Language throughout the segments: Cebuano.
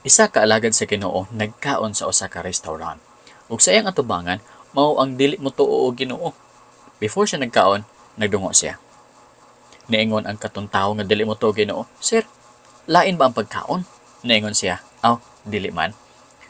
Isa ka alagad sa Ginoo nagkaon sa usa ka restaurant. Ug sa iyang atubangan, mao ang dili motuo og Ginoo. Before siya nagkaon, nagdungo siya. Niingon ang katong tawo nga dili motuo og Ginoo, "Sir, lain ba ang pagkaon?" Niingon siya, "Aw, dili man."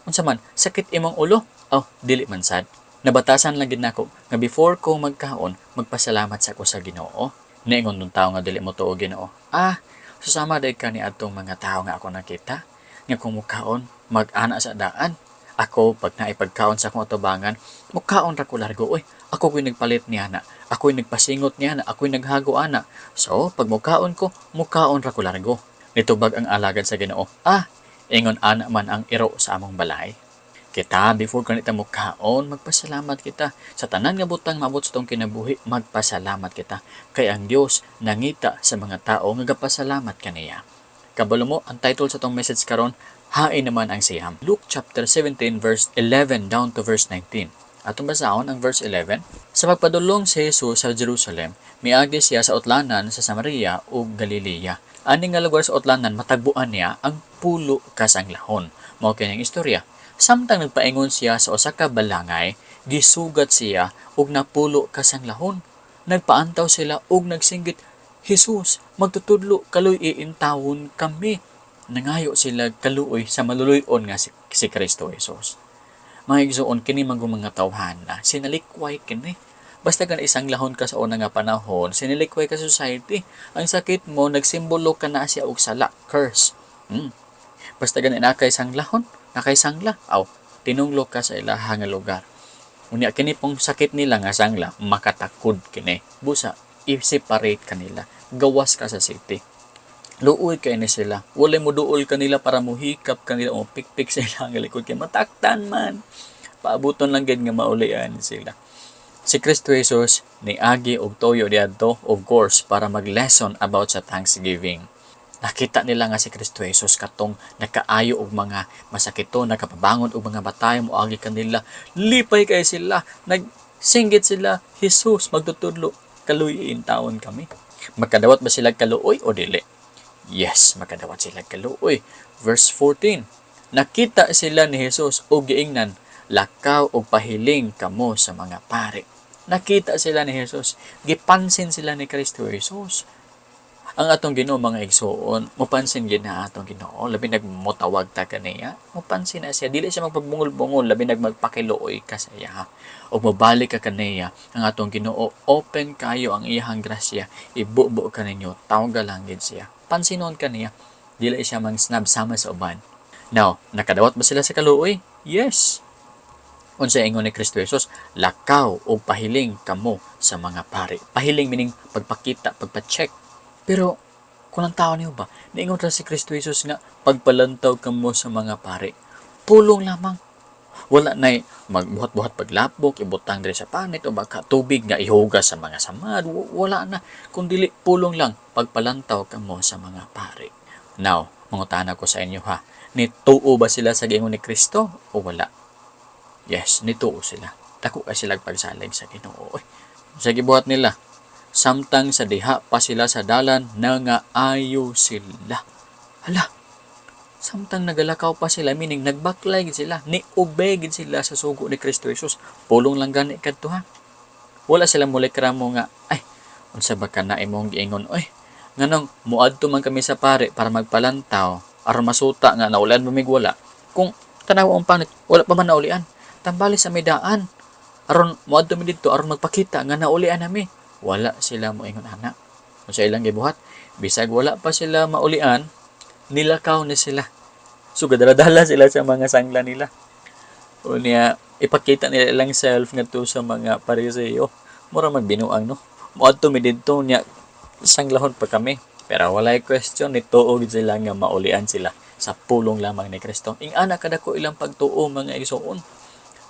"Unsa man, sakit imong ulo?" "Aw, dili man sad. Nabatasan lang gid nako nga before ko magkaon, magpasalamat sa ko sa Ginoo." Niingon tong tawo nga dili motuo og Ginoo, "Ah, susama day ka ni adtong mga tawo nga ako nakita nga kung mukaon, mag-ana sa daan. Ako, pag naipagkaon sa akong atubangan, mukaon ra ko largo. Uy, ako ko'y nagpalit niya na. Ako'y nagpasingot niya na. Ako'y naghago ana. So, pag mukaon ko, mukaon ra ko largo." Nitubag ang alagad sa Ginoo, "Ah, ingon ana man ang iro sa among balay." Kita, before kanita mukaon, magpasalamat kita. Sa tanan nga butang maabot sa atong kinabuhi, magpasalamat kita. Kay ang Dios nangita sa mga tao nga gapasalamat kaniya. Kabalo mo, ang title sa atong message karon, "Hain naman ang siyam." Luke chapter 17 verse 11 down to verse 19. Atong basahon ang verse 11. Sa pagpadulong si Jesus sa Jerusalem, miagi siya sa utlanan sa Samaria ug Galilea. Ani nga lugar sa utlanan, matagbuan niya ang pulo ka sanglahon. Mao kini ang istorya. Samtang nagpaingon siya sa usa ka balangay, gisugat siya ug napulo ka sanglahon. Nagpaantaw sila ug nagsinggit, "Jesus, magtutudlo, kaluy-i intawon kami." Nangayo sila kaluoy sa maluluy-on nga si Kristo Jesus. Mga igsoon, kini manggong mga tawhana, sinalikway kini. Basta kan isang lahon ka sa una nga panahon, sinilikway ka sa society. Ang sakit mo, nagsimbolo ka na siya og sala, curse. Basta gani nakay sanglahon, nakay sangla, aw, tinunglo ka sa ilaha nga lugar. Unya kini pong sakit nila nga sangla, makatakod kini. Busa, i-separate kanila. Gawas ka sa city. Luoy kay ni sila. Walay mo duol kanila para muhikap kanila o pikpik sa ilang likod kay mataktan man. Paabuton lang gid nga maulian sila. Si Kristo Jesus niagi og tuyo diadto, of course, para mag-lesson about sa thanksgiving. Nakita nila nga si Kristo Jesus katong nakaayo og mga masakito, nakapabangon og mga batay, moagi kanila. Lipay kay sila, nagsinggit sila, "Jesus, magtutudlo, kaluy taon kami." Makadawat ba sila kaluoy o dili? Yes, makadawat sila kaluoy. Verse 14. Nakita sila ni Jesus og giingnan, "Lakaw og pahiling kamo sa mga pari." Nakita sila ni Jesus. Gipansin sila ni Kristo Jesus. Ang atong Ginoo, mga igsuon, mopansin gid na atong Ginoo, labi nagmotawag ta kaniya, mopansin na siya, dili siya magpagbungol-bungol, labi nag magpakiluoy ka sa iya. Ug mobalik ka kaniya, ang atong Ginoo open kayo ang iyang grasya, ibubo ka ninyo, tawga lang gid siya. Pansinon ka niya, dili siya mang snub sama sa uban. Now, nakadawat ba sila sa kaluoy? Yes. Unsa ingon ni Kristo Jesus? "Lakaw og pahiling kamo sa mga pari." Pahiling meaning pagpakita, pagpa-check. Pero kung ang tao niyo ba, niingon ra si Kristo Jesus nga pagpalantaw kamo sa mga pari. Pulong lamang. Wala nay magbuhat-buhat paglapok, ibutang diri sa panit o baka tubig nga ihugas sa mga samad. Wala na. Kung dili pulong lang, pagpalantaw kamo sa mga pari. Now, mangutana ko sa inyo ha, nituo ba sila sa giingon ni Kristo o wala? Yes, nituo sila. Dako kay sila pagsalig sa Ginoo. Uy, sa gibuhat nila, samtang sa diha pa sila sa dalan, nangaayo sila. Hala, samtang nagalakaw pa sila, meaning nagbaklay gid sila, ni-obey gid sila sa sugo ni Kristo Jesus. Pulong lang gani kadto ha. Wala sila mulikramo nga, "Ay, unsa ba ka na imong giingon, oy? Nganong muadto man kami sa pare para magpalantaw, aron masuta nga naulian ba mig wala. Kung tanaw ang panit, wala pa man naulian. Tambali sa midaan. Aron muadto mi didto aron magpakita nga naulian nami." Wala sila moingon ana. Unsa ilang gibuhat? Bisag wala pa sila maulian, nilakaw ni sila. So gadala-dala sila sa mga sangla nila. Unya ipakita nila ilang self ngadto sa mga Pariseo. Mura magbinuang, no. Muadto mi didto nya sanglahon pa kami. Pero walay question, nituo gid sila nga maulian sila sa pulong lamang ni Kristo. Ing-ana kadako ilang pagtuo, mga igsoon.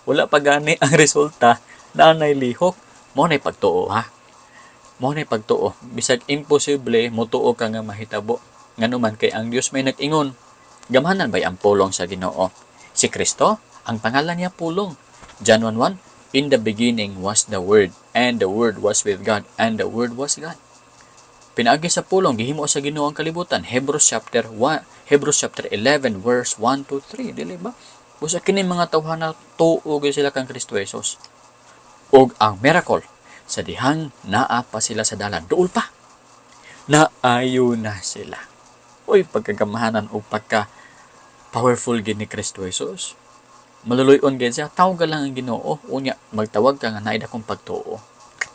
Wala pa gani ang resulta, naanay lihok. Mao nay pagtuo ha. Mao nay pagtuo. Bisag imposible, motuo ka nga mahitabo. Ngano man kay ang Dios may nag-ingon. Gamhanan bay ang pulong sa Ginoo? Si Kristo, ang pangalan niya Pulong. John 1:1, "In the beginning was the Word, and the Word was with God, and the Word was God." Pinaagi sa pulong gihimo sa Ginoo ang kalibutan. Hebrews chapter 1, Hebrews chapter 11 verse 1 to 3, dili ba? Busa kini mga tawhana, tuo gyud sila kang Kristo Jesus. Og ang miracle, sa dihang naa pa sila sa dalan, duol pa, naayo na sila. Uy, pagkagamahanan o pagka powerful gid ni Kristo Jesus. Maluluyon gid siya, tawag lang ang Ginoo, unya magtawag ka nga naay dakong pagtuo.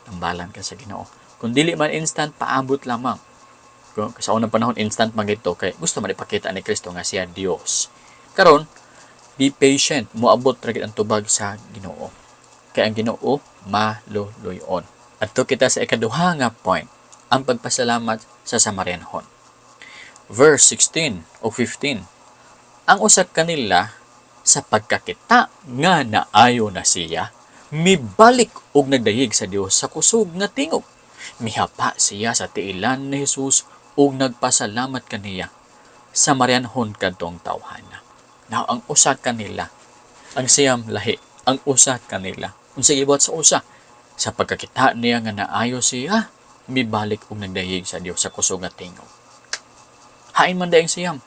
Tambalan ka sa Ginoo. Kung dili man instant, paabot lamang. Kung sa unang panahon instant man gito kay gusto man ipakita ni Kristo nga siya Dios. Karon, be patient, moabot ra gid ang tubag sa Ginoo. Kay ang Ginoo maluluyon. Adto kita sa ikaduha nga point, ang pagpasalamat sa Samarianhon. Verse 16 o 15. Ang usa kanila, sa pagkakita nga naayo na siya, mibalik og nagdayeg sa Dios sa kusog nga tingog. Mihapa siya sa tiilan ni Jesus ug nagpasalamat kaniya. Samarianhon kadtong tawhana. Now, ang usa kanila, ang siyam lahi, ang usa kanila. Unsa gibuhat sa usa? Sa pagkakita niya nga naayo siya, mibalik og nagdayeg sa Dios sa kusog nga tingog. Hain man diay ang siyam.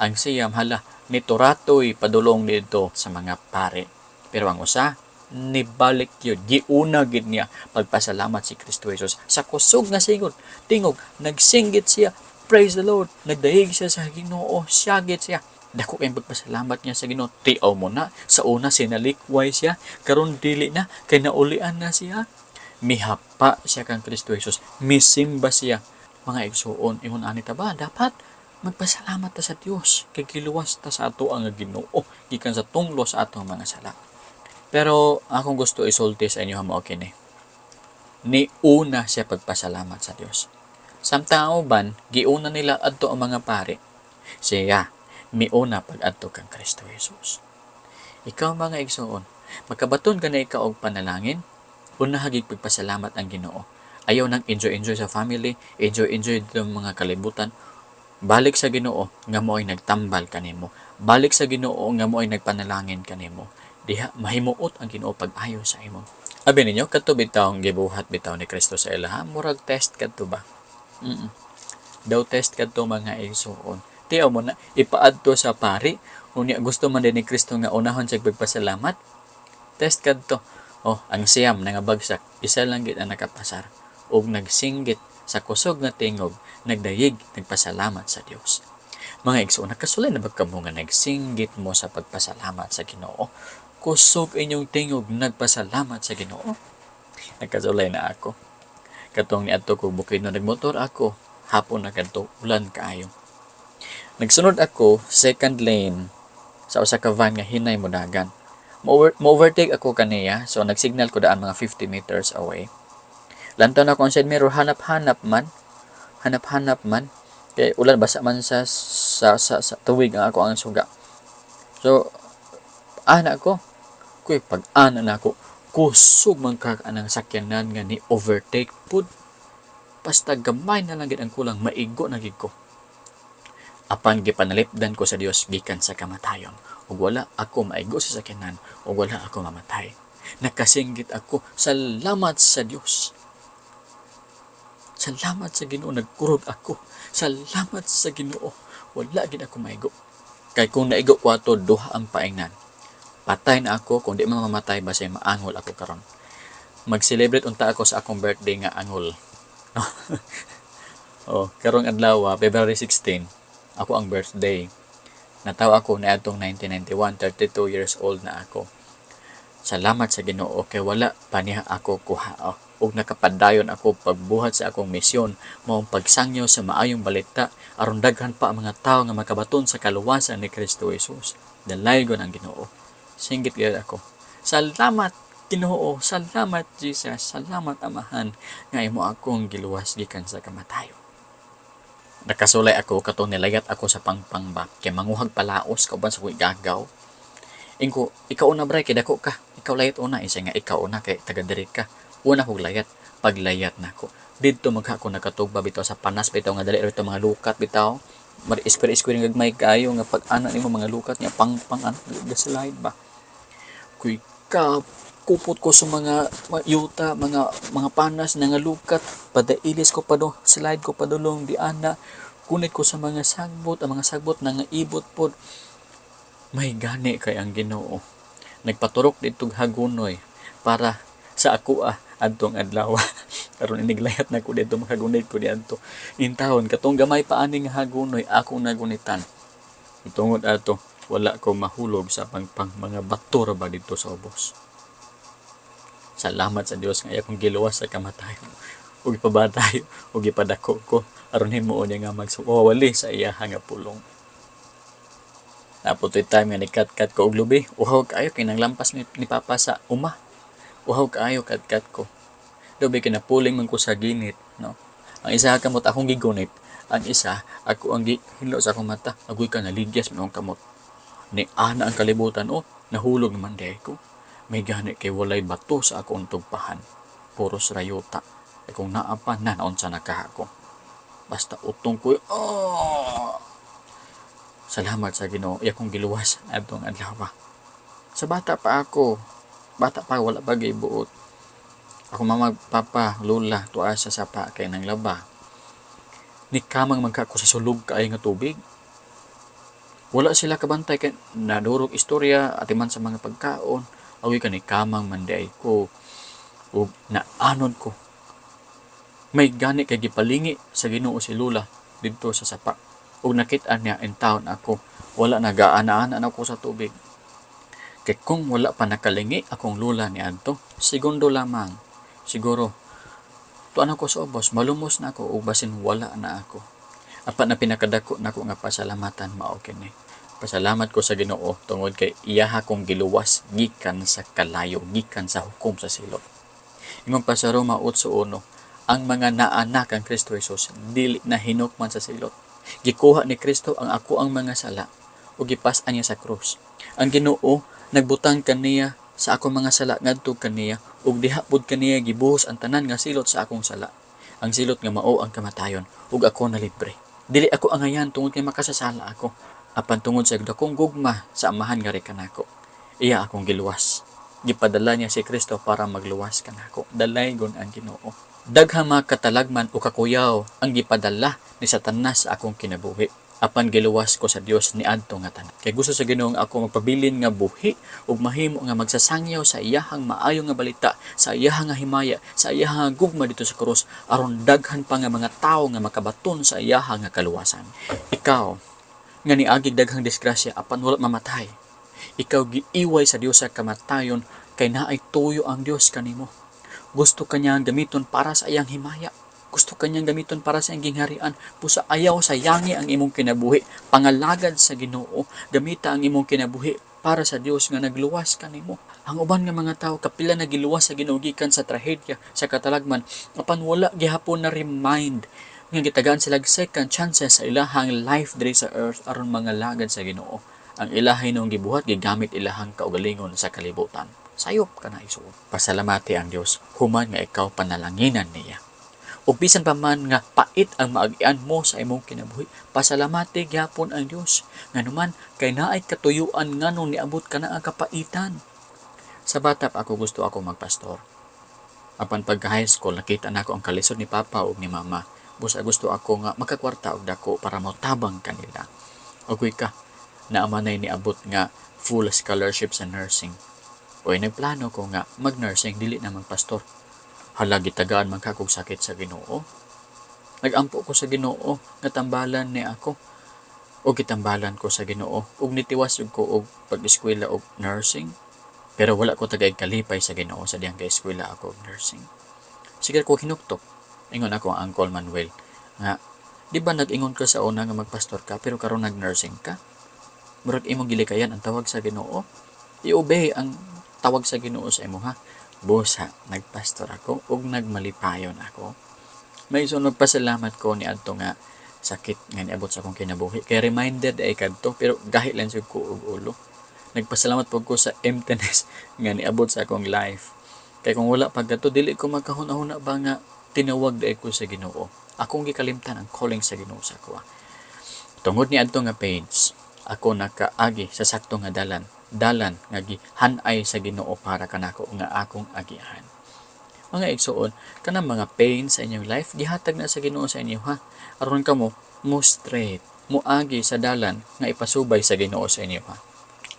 Ang siyam, hala, nituratoy padulong dito sa mga pare. Pero ang usa, nibalik yun. Giuna gid niya pagpasalamat si Kristo Jesus sa kusog nga sigod. Tingog, nagsinggit siya. Praise the Lord. Nagdayeg siya sa Ginoo. Siyagit siya. Dako kayong pagpasalamat niya sa Ginoo. Tiaw mo na. Sa una, sinalikway siya. Karon dili na. Kay naulian na siya. Mihapa siya kang Kristo Jesus. Misimba siya. Mga igsuon, ingon ani ta ba? Dapat magpasalamat ta sa Dios kay giluwas ta sa ato ang Ginoo gikan sa tunglo sa atong mga sala. Pero akong gusto isulti sa inyo mao kini. Ni una siya pagpasalamat sa Dios. Samtang ang uban, giuna nila adto ang mga pari. Siya, miuna pag-adto kang Kristo Jesus. Ikaw, mga igsuon, makabaton ka na ikaw og panalangin, unaha gid pagpasalamat ang Ginoo. Ayaw nang enjoy-enjoy sa family, enjoy-enjoy dito mga kalibutan. Balik sa Ginoo nga mo'y nagtambal kanimo. Balik sa Ginoo nga mo'y nagpanalangin kanimo. Diha mahimuot ang Ginoo pag-ayo sa imo. Abi ninyo, kadto bitawng gibuhat bitaw ni Kristo sa ilaha, murag test kadto ba? Daw test kadto, mga igsuon. Tiyaw mo na ipaadto sa pari, unya gusto man din ni Kristo nga unahon siya pagpasalamat. Test kadto. Oh, ang siyam nangabagsak, isa lang gid ang nakapasar ug nagsinggit sa kusog nga tingog, nagdayeg, nagpasalamat sa Dios. Mga igsoon, nakasulay na ba kamo nga nagsinggit mo sa pagpasalamat sa Ginoo? Kusog inyong tingog nagpasalamat sa Ginoo. Nagkasulay na ako. Katong niadto ko Bukidnon, nagmotor ako, hapon na kadto, ulan kaayo. Nagsunod ako second lane sa usa ka van nga hinay modagan. Mo-overtake ako kaniya, so nagsignal ko daan mga 50 meters away. Lantaw na ako ang side mirror, hanap-hanap man. Hanap-hanap man. Kay ulan, basa man sa tuwig ang ako ang suga. So, ana ko. Kuy, pag ana na ako, kusog man ka anang sakyanan nga ni overtake pud. Basta gamay na lang gid ang kulang, maigo na gid ko. Apan gipanalipdan ko sa Dios gikan sa kamatayon. Ug wala ako maigo sa sakyanan, ug wala ako mamatay. Nakasinggit ako, "Salamat sa Dios. Salamat sa Ginoo, nagkurog ako. Salamat sa Ginoo. Wala gid ako maigo." Kay kung naigo ko ato, duha ang paingnan. Patay na ako, kung di man mamatay, basta maangol ako karon. Mag-celebrate unta ako sa akong birthday nga angol. Oh, karong adlaw, February 16, ako ang birthday. Natawo ako niadtong 1991, 32 years old na ako. Salamat sa Ginoo kay wala pa niya ako kuha. Ug nakapadayon ako pagbuhat sa akong misyon, maong pagsangyaw sa maayong balita aron daghan pa ang mga tawo nga makabaton sa kaluwasan ni Kristo Jesus. Dalaygon ang Ginoo. Singgit gyud ako. "Salamat, Ginoo, salamat, Jesus, salamat, Amahan nga imo akong giluwas gikan sa kamatayon." Nakasulay ako katong nilayat ako sa Pangpang ba kay manguhag palaos kauban sa akong igagaw. Ingko, "Ikaw una, bray, kay dako ka. Ikaw layat una." Isa nga, "Ikaw una kay taga diri ka. Una kog layat." Paglayat nako, didto magha ko nakatugba bitaw sa panas bitaw nga dali bitaw mga lukat bitaw. Mari isper-isper gagmay kaayo nga pag ana nimo mga lukat nga pangpang ano, gaslide ba. Kuy ka Kupot ko sa mga yuta, mga panas, nangalukat, padailis ko pa do, slide ko padulong di ana, kunit ko sa mga sagbot, ang mga sagbot nangaibot pod. May gani kay ang Ginoo. Nagpaturok didtog hagunoy para sa ako adtong adlaw. Karon iniglayat na ko didto, makagunit ko diadto. Intawon katong gamay pa ani nga hagunoy akong nagunitan. Tungod ato, wala ko mahulog sa pangpang, mga bato ra ba didto sa ubos. Salamat sa Dios nga iya akong giluwas sa kamatayon. Ug ipabatay ug ipadako ko aron himuon niya nga magsuwali sa iya nga pulong. Napotoy time nga nikat-kat ko og lubi. Uhaw kaayo kay nanglampas ni Papa sa uma. Uhaw kaayo, kat-kat ko. Lubi kay napuling man ko sa ginit, no. Ang isa ka kamot akong gigunit, ang isa ako ang gihinlo sa akong mata. Agoy ka, naligyas man akong kamot. Ni ana ang kalibutan, oh, nahulog naman diay ko. May gani kay walay bato sa akong tugpahan. Puros rayuta. Ay kung naa pa na, naunsa na kaha ko. Basta utong ko, oh! Salamat sa Ginoo, iya kong giluwas adtong adlaw. Sa bata pa ako, bata pa, wala pa buot. Ako mama, papa, lola, tuwa sa sapa kay nang laba. Nikamang man ka ko sa sulog kaayo nga tubig. Wala sila kabantay kay nadurog istorya atiman sa mga pagkaon. Awi ka, nikamang man diay ko ug naanod ko. May gani kay gipalingi sa Ginoo si Lola didto sa sapa. Ug nakit-an niya in town ako. Wala nagaana-ana na ako sa tubig. Kay kung wala pa nakalingi akong lola niadto, segundo lamang. Siguro, tuan ako sa ubos, malumos na ako ug basin wala na ako. Apan na pinakadako nako nga pasalamatan mao kini. Pasalamat ko sa Ginoo tungod kay iyaha kong giluwas gikan sa kalayo, gikan sa hukom sa silot. Ingon pa sa Roma 8:1, ang mga naanak kang Kristo Jesus dili na hinukman sa silot. Gikuha ni Kristo ang ako ang mga sala ug gipas-an niya sa krus. Ang Ginoo nagbutang kaniya sa akong mga sala ngadto kaniya ug diha pud kaniya gibuhos ang tanan nga silot sa akong sala. Ang silot nga mao ang kamatayon, ug ako nalibre. Dili ako angayan tungod kay makasasala ako, apan tungod sa dakong gugma sa Amahan nga kanako. Iya akong giluwas. Gipadala niya si Kristo para magluwas kanako. Dalaygon ang Ginoo. Daghang mga katalagman o kakuyaw ang gipadala ni Satanas sa akong kinabuhi. Apan giluwas ko sa Dios niadto nga tanan. Kay gusto sa Ginoo nga ako magpabilin nga buhi ug mahimo nga magsasangyaw sa iyahang maayo nga balita, sa iyahang nga himaya, sa iyahang nga gugma dito sa krus, aron daghan pa nga mga tawo nga makabaton sa iyahang nga kaluwasan. Ikaw nga niagig daghang disgrasya apan wala mamatay. Ikaw giiway sa Dios sa kamatayon kay naay tuyo ang Dios kanimo. Gusto kanyang gamiton para sa iyang himaya. Gusto kanyang gamiton para sa iyang gingharian. Busa ayaw sayangi ang imong kinabuhi. Pangalagad sa Ginoo. Gamita ang imong kinabuhi para sa Dios nga nagluwas kanimo. Ang uban nga mga tao kapila na giluwas sa Ginoo gikan sa trahedya, sa katalagman, apan wala gihapon na remind nga gitagaan sila second chances sa ilahang life diri sa earth aron mangalagad sa Ginoo. Ang ilahay nung gibuhat, gigamit ilahang kaugalingon sa kalibutan. Sayop ka na, isuod. Pasalamati ang Dios human nga ikaw panalanginan niya. Ug bisan pa man nga pait ang maagian mo sa imong kinabuhi, pasalamati gyapon ang Dios. Nganuman kay naay katuyuan nganong niabot ka na ang kapaitan. Sa bata pa ako, gusto ako magpastor. Apan pagka high school, nakita nako ang kalisod ni Papa ug ni Mama. Busa gusto ako nga makakwarta og dako para motabang kanila. Agoy ka, naamanay niabot nga full scholarship sa nursing. Oy, nagplano ko nga mag-nursing, dili na magpastor. Hala, gitagaan man ka kog sakit sa Ginoo. Nagampo ko sa Ginoo nga tambalan ni ako. O gitambalan ko sa Ginoo ug nitiwas ug ko og pag-eskwela og nursing. Pero wala ko tagay kalipay sa Ginoo sa diyang eskwela ako og nursing. Sige ko hinuktok. Ingon ako ang Uncle Manuel nga, "Di ba nag-ingon ka sa una nga magpastor ka, pero karon nag-nursing ka? Murag imong gilikayan ang tawag sa Ginoo. I-obey ang tawag sa Ginoo sa imo ha." Busa nagpastor ako ug nagmalipayon ako. May so nagpasalamat ko ni adto nga sakit nga niabot sa akong kinabuhi. Kay reminder ay kadto, pero gahi lang jud ko og ulo. Nagpasalamat pud ko sa emptiness nga niabot sa akong life. Kay kung wala pa kadto, dili ko magkahuna-huna ba nga tinawag diay ko sa Ginoo. Akong gikalimtan ang calling sa Ginoo sa ako. Tungod ni adto nga page, Ako nakaagi sa sakto nga dalan, dalan nga gihanay sa Ginoo para kanako nga akong agihan. Mga igsuon, kanang mga pain sa inyong life gihatag na sa Ginoo sa inyo ha. Aron kamo mo straight, moagi sa dalan nga ipasubay sa Ginoo sa inyo ha.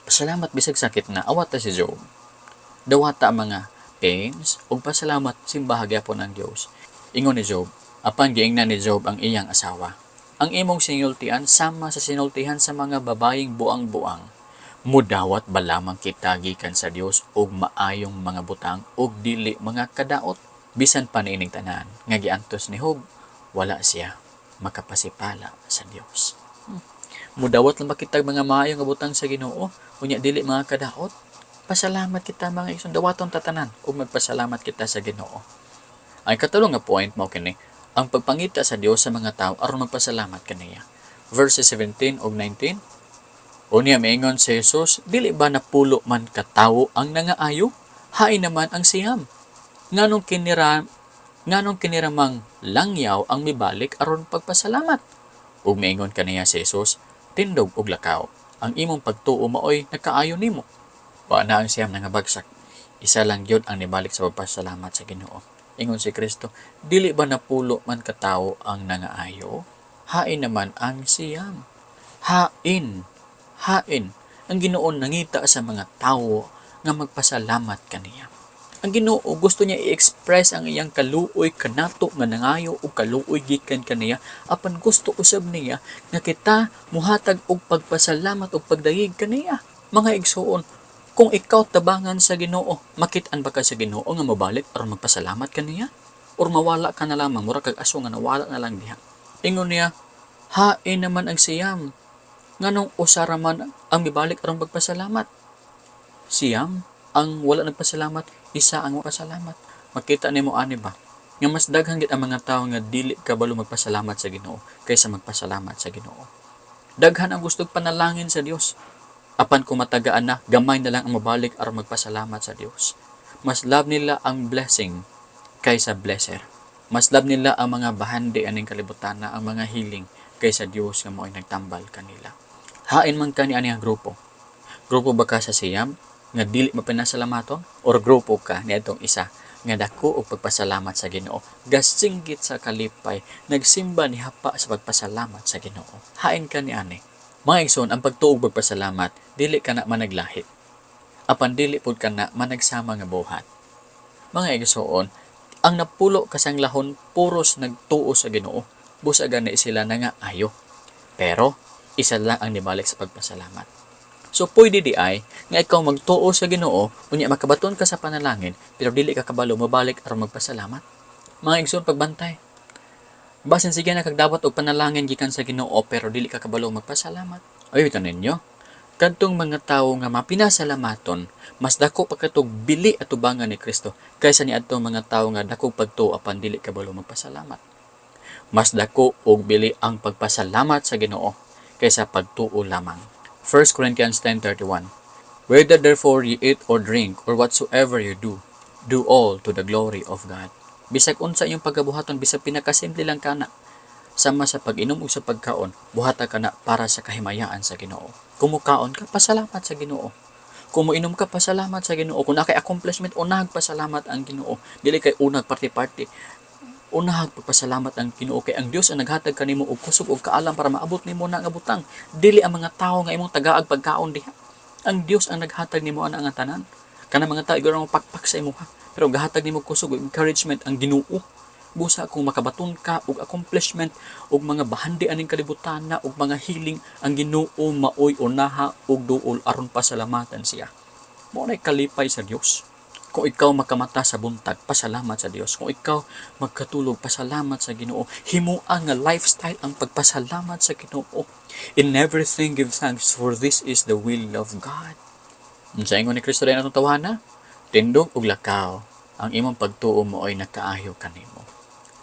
Pasalamat bisag sakit na, awata si Job. Dawata ang mga pains ug pasalamat, simbaha gyapon ang Dios. Ingon ni Job, apan giingnan ni Job ang iyang asawa, "Ang imong sinultian sama sa sinultihan sa mga babayeng buang-buang. Mudawat ba lamang kita gikan sa Dios og maayong mga butang ug dili mga kadaot?" Bisan pa niining tanan nga giantos ni Job, wala siya makapasipala sa Dios. Mudawat lang ba kitag mga maayo nga butang sa Ginoo, unya dili mga kadaot? Pasalamat kita, mga igsoon, dawaton ta tanan ug magpasalamat kita sa Ginoo. Ang ikatulo nga point mao kini, ang pagpangita sa Dios sa mga tawo aron magpasalamat kaniya. Verses 17 ug 19. Unya miingon si Jesus, "Dili ba 10 man ka tawo ang nangaayo? Hain naman ang 9? Nganong kiniramang langyaw ang mibalik aron pagpasalamat?" Ug miingon kaniya si Jesus, "Tindog ug lakaw. Ang imong pagtuo maoy nakaayo nimo." Wa na ang 9 nangabagsak. Isa lang gyud ang nibalik sa pagpasalamat sa Ginoo. Ingon si Kristo, "Dili ba 10 man ka tawo ang nangaayo? Hain naman ang 9? Hain. Hain." Ang Ginoo nangita sa mga tawo nga magpasalamat kaniya. Ang Ginoo gusto niya i-express ang iyang kaluoy kanato nga nangayo og kaluoy gikan kaniya, apan gusto usab niya nga kita muhatag og pagpasalamat ug pagdayeg kaniya. Mga igsuon, kung ikaw tabangan sa Ginoo, makit-an ba ka sa Ginoo nga mobalik aron magpasalamat kaniya? Or mawala ka na lamang, mura kag aso nga nawala na lang diha? Ingon niya, "Hain naman ang 9? Nganong usa ra man ang mibalik aron pagpasalamat?" 9 ang wala nagpasalamat, isa ang pasalamat. Makita nimo ani ba? Nga mas daghan gid ang mga tawo nga dili kabalo magpasalamat sa Ginoo kaysa magpasalamat sa Ginoo. Daghan ang gustog panalangin sa Dios. Apan kung matagaan na, gamay na lang ang mabalik aron magpasalamat sa Dios. Mas love nila ang blessing kaysa blesser. Mas love nila ang mga bahandi aning kalibutan na ang mga healing kaysa Dios nga mo'y nagtambal kanila. Hain man kani ani ang grupo? Grupo ba ka sa 9 nga dili mapinasalamaton or grupo ka niadtong isa nga dako og pagpasalamat sa Ginoo, gasinggit sa kalipay, nagsimba ni hapa sa pagpasalamat sa Ginoo? Hain ka ni ani? Mga igsoon, ang pagtuo ug pagpasalamat dili kana managlahi. Apan dili pud kana managsama nga buhat. Mga igsoon, ang 10 ka sanglahon puros nagtuo sa Ginoo. Busa gani sila nangaayo. Pero isa lang ang nibalik sa pagpasalamat. So pwede di ay nga ikaw magtuo sa Ginoo, unya makabaton ka sa panalangin, pero dili ka kabalo mobalik aron magpasalamat. Mga igsoon, pagbantay. Basin sige na kag dawat og panalangin gikan sa Ginoo pero dili ka kabalo magpasalamat. Ay ito ninyo. Kadtong mga tawo nga mapinasalamaton, mas dako pa katog bili atubangan ni Kristo kaysa niadtong mga tawo nga dako pagtuo apan dili kabalo magpasalamat. Mas dako og bili ang pagpasalamat sa Ginoo kaysa pagtuo lamang. 1 Corinthians 10:31. Whether therefore ye eat or drink or whatsoever you do, do all to the glory of God. Bisag unsa inyong pagabuhaton, bisag pinakasimple lang kana, sama sa pag-inom ug sa pagkaon, buhata kana para sa kahimayaan sa Ginoo. Kung mukaon ka, pasalamat sa Ginoo. Kung moinom ka, pasalamat sa Ginoo. Kung naa kay accomplishment, unahag pasalamat ang Ginoo. Dili kay unag party-party. Unahag pagpasalamat ang Ginoo kay ang Dios ang naghatag kanimo og kusog ug kaalam para maabot nimo na nga butang. Dili ang mga tawo nga imong tagaag pagkaon diha. Ang Dios ang naghatag nimo ana nga tanan. Kana mga tao igor ang pakpak sa imuha. Pero gahatag nimo kusog ug encouragement ang Ginoo. Busa kung makabaton ka og accomplishment og mga bahandi aning kalibutan na og mga healing, ang Ginoo maoy unaha og duol aron pasalamatan siya. Mao nay kalipay sa Dios. Kung ikaw makamata sa buntag, pasalamat sa Dios. Kung ikaw magkatulog, pasalamat sa Ginoo. Himua nga lifestyle ang pagpasalamat sa Ginoo. In everything give thanks, for this is the will of God. Unsa ingon ni Kristo diay atong tawhana? "Tindog ug lakaw. Ang imong pagtuo maoy nakaayo kanimo."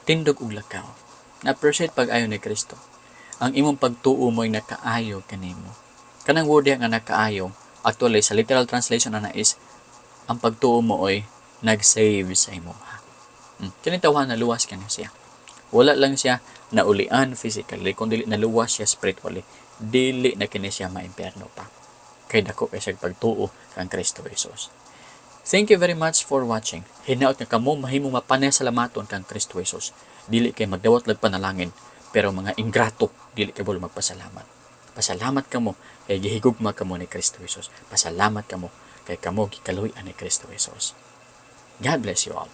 Tindog ug lakaw. Na-appreciate pag-ayo ni Kristo. Ang imong pagtuo mo'y nakaayo kanimo. Kanang word diha nga nakaayo, actually sa literal translation ana is ang pagtuo mo oy nag-save sa imo. Kini tawhana luwas kani siya. Wala lang siya naulian physically, kundi naluwas siya spiritually. Dili na kini siya maimpyerno pa. Kay dako kay siya pagtuo kang Kristo Jesus. Thank you very much for watching. Hinaot nga kamo mahimong mapanay salamaton kang Kristo Jesus. Dili kay magdawat lag panalangin, pero mga ingrato, dili kay kabalo magpasalamat. Pasalamat kamo kay gihigugma kamo ni Kristo Jesus. Pasalamat kamo kay kamo gikaluy-an ni Kristo Jesus. God bless you all.